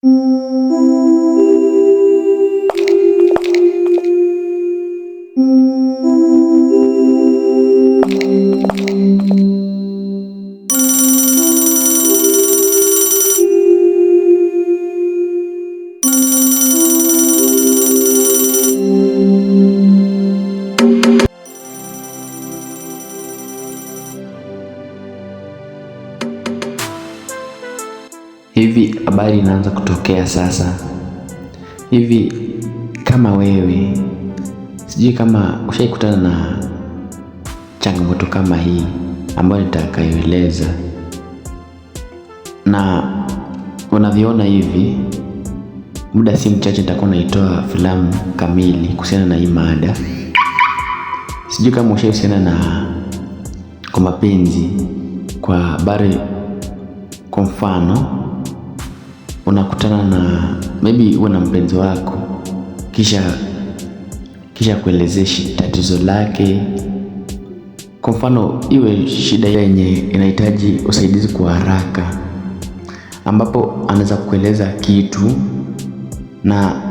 Hivi habari inaanza kutokea sasa hivi. Kama wewe, sijui kama ushaikutana na changamoto kama hii ambayo nitakayoeleza, na unavyoona hivi, muda si mchache nitakuwa naitoa filamu kamili kuhusiana na hii mada. Sijui kama ushahusiana na kwa mapenzi, kwa habari, kwa mfano unakutana na maybe uwe na mpenzi wako, kisha kuelezea tatizo lake. Kwa mfano iwe shida yenye inahitaji usaidizi kwa haraka, ambapo anaweza kueleza kitu na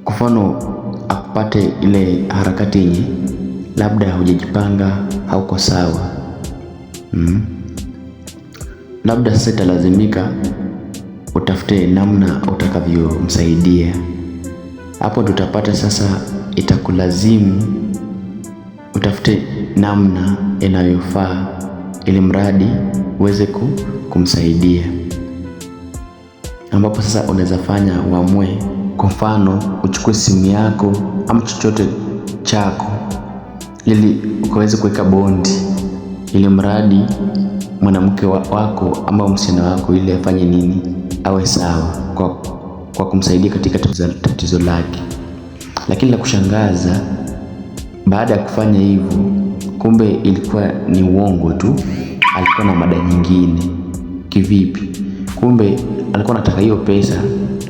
kwa mfano akupate ile harakati yenye labda hujajipanga, hauko sawa. Labda sasa italazimika utafute namna utakavyomsaidia. Hapo tutapata sasa, itakulazimu utafute namna inayofaa ili mradi uweze kumsaidia, ambapo sasa unaweza fanya uamue. Kwa mfano uchukue simu yako ama chochote chako ili ukaweze kuweka bondi, ili mradi mwanamke wako ama msichana wako ili afanye nini, awe sawa kwa kumsaidia katika tatizo lake. Lakini la kushangaza, baada ya kufanya hivyo, kumbe ilikuwa ni uongo tu. Alikuwa na mada nyingine. Kivipi? Kumbe alikuwa anataka hiyo pesa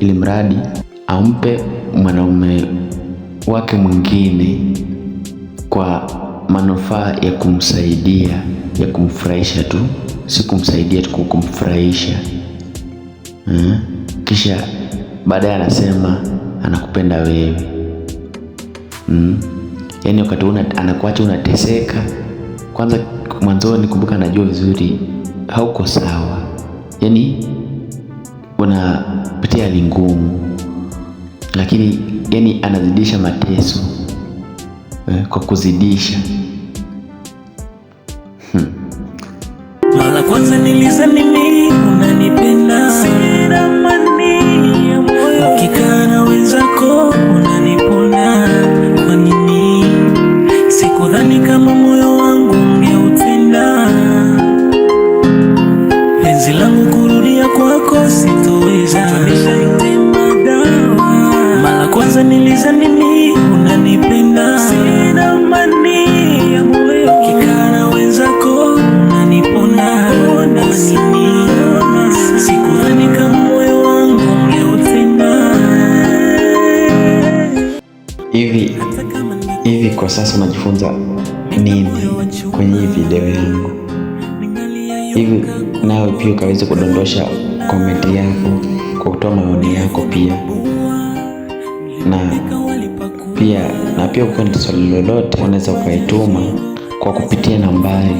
ili mradi ampe mwanaume wake mwingine kwa manufaa ya kumsaidia, ya kumfurahisha tu, si kumsaidia tu, kumfurahisha. Kisha baadaye anasema anakupenda wewe. Yaani wakati anakuacha unateseka. Kwanza mwanzoni, kumbuka, anajua vizuri hauko sawa, yaani unapitia hali ngumu, lakini yaani anazidisha mateso kwa kuzidisha. Mara kwanza nilizani mimi unanipenda, sina amani ya moyo, ukikaa na wenzako unanipona. Kwa nini sikudhani kama moyo wangu ungeutenda? Penzi langu kurudia kwako sitoweza, nishaitema dawa. Mara kwanza nilizani mimi unanipenda, sina amani ya moyo, ukikaa na wenzako unanipona. Kwa nini sikudhani kama moyo wangu ungeutenda? Hivi hivi kwa sasa unajifunza nini kwenye hii video yangu? Hivi nawe pia ukaweza kudondosha komenti yako kwa kutoa maoni yako pia, na pia ukiwa na swali lolote unaweza ukaituma kwa kupitia nambari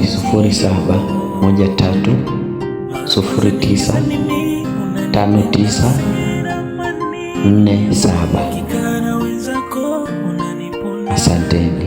0713095947. Asanteni.